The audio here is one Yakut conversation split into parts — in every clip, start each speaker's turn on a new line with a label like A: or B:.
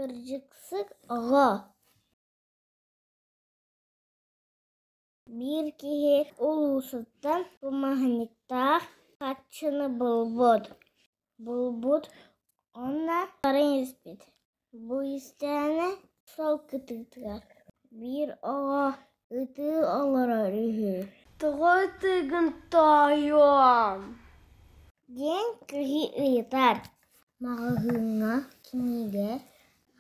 A: Кырдьыксыт оҕо. Биир киһи улуусуттан кумааһынньыктаах харчыны булбут, булбут уонна баран испит. Бу истэҕинэ суол кытыытыгар биир оҕо ытыы олорор үһү.
B: Тоҕо ытыыгын тоойуом?
A: Диэн киһи ыйытар. Маҕаһыыҥҥа кинигэ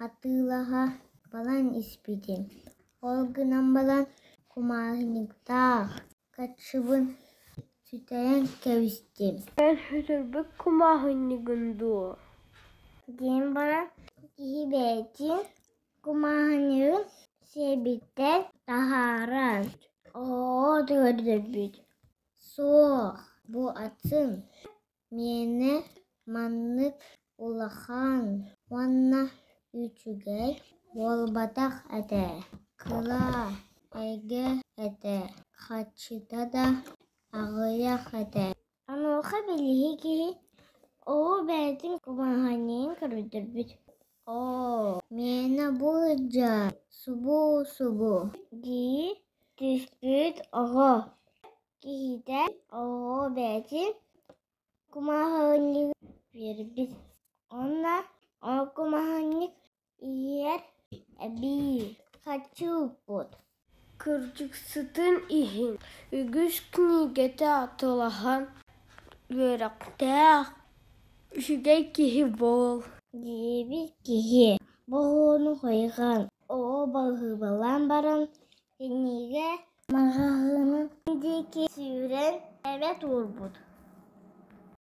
A: атыылаһа баран испитим, ол гынан баран кумааһынньыктаах харчыбын сүтэрэн кэбистим.
B: Эн сүтэрбит кумааһынньыгын дуо?
A: Диэн баран киһи бэйэтин кумааһынньыгын сиэбиттэн таһааран оҕоҕо көрдөрбүт. Суох, бу атын, миэнэ маннык улахан уонна үчүгэй буолбатах этэ, кыра эгэ этэ, харчыта да аҕыйах этэ. Онуоха билиһи киһи оҕо бэйэтин кумааһынньыгын көрдөрбүт: «Оо, миэнэ бу сылдьар, субу-субу» дии түспүт оҕо. Киһитэ оҕо бэйэтин кумааһынньыгын биэрбит уонна ол кумааһынньык иһигэр эбии харчы укпут.
B: Кырдьыксытын иһин үгүс кинигэтэ атыылаһан, үөрэхтээх, үчүгэй киһи буол
A: Диэбит киһи боһуону хайҕаан, оҕо баһыыбалаан баран кинигэ маҕаһыынын диэки сүүрэн эбэ туурбут.